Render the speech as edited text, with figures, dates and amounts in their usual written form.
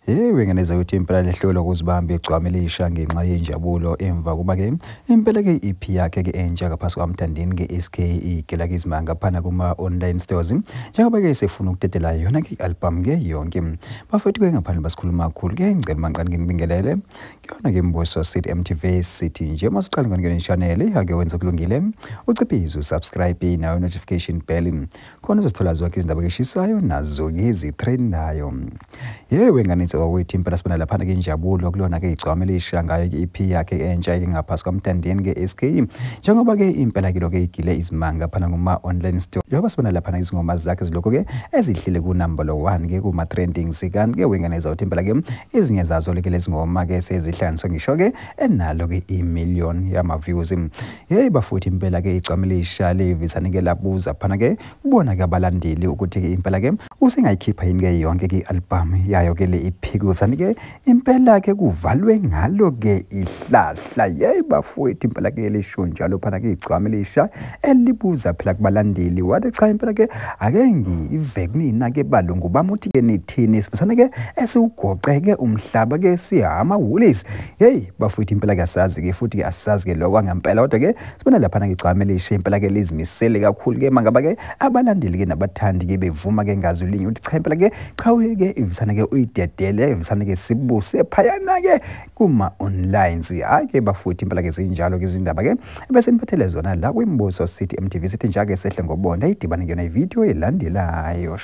Wengeneza ukuthi impela lehlelo ukuzibamba igcwame elisha ngenxa yenjabulo emva kuba-ke impela-ke i-EP yakhe-ke entsha ngaphasi kwaMthandeni SK igela izimanga phana kuma-online stores njengoba-ke sefuna ukutetela yona-ke i-album-ke yonke bafethu-ke ngaphandle basikhuluma kakhulu-ke ngicela manqani nginibingelele kuyona-ke Mbuso City MTV sithi nje masiqala ngene channel ake wenza kulungile uciphize usubscribe nayo notification bell khona uzosithola zonke izindaba eshisayo nazo-ke ezitrendayo wenganisa wakwethu impela sibona laphana ke injabulo kulona-ke igcwame elisha ngayo i-EP yakhe entsha ngaphasi kwaMthandeni SK njengoba-ke impela ke igile izimanga phana kuma-online store njengoba sibona laphana izingoma zakhe zilokho-ke ezihlile ku-number 1 kuma-trendings kanti-ke wenganisa ukuthi impela-ke ezinye zazo-ke lezi ngoma-ke sezihlanganiswe ngisho-ke enalo-ke i-million yama-views bafuthi impela-ke igcwame elisha livisane-ke labuza phana-ke kubona-ke abalandeli ukuthi-ke impela-ke usengayikhipha yini-ke yonke-ke i-album yayo-ke le iphikuzane-ke impela-ke kuvalwe ngalo-ke ihlahla bafowethu impela-ke lisho njalo phana-ke igcwame elisha elibuza phela kubalandeli wathi cha impela-ke ake ngive kunina-ke balungu bami uthi-ke nithini sifisane-ke esiwugoqeke umhlaba-ke siyama-woolies bafowethu impela-ke asazi-ke futhi-ke asazi-ke lokho kwangempela kodwa-ke sibona laphana-ke igcwame elisha impela-ke lizimisele kakhulu-ke mangaba-ke abalandeli-ke nabathandi-ke bevuma-ke ngazo linye ukuthi cha impela-ke qhawe-ke ivisane-ke uyidedele ivisane-ke sibuse phayana-ke kuma-onlines hhayi-ke bafowethu impela-ke zinjalo-ke izindaba-ke bese niphathele zona la kwiMbuso City MTV sithi njalo-ke sehle ngobona idibane kuyona ividiyo elandelayo.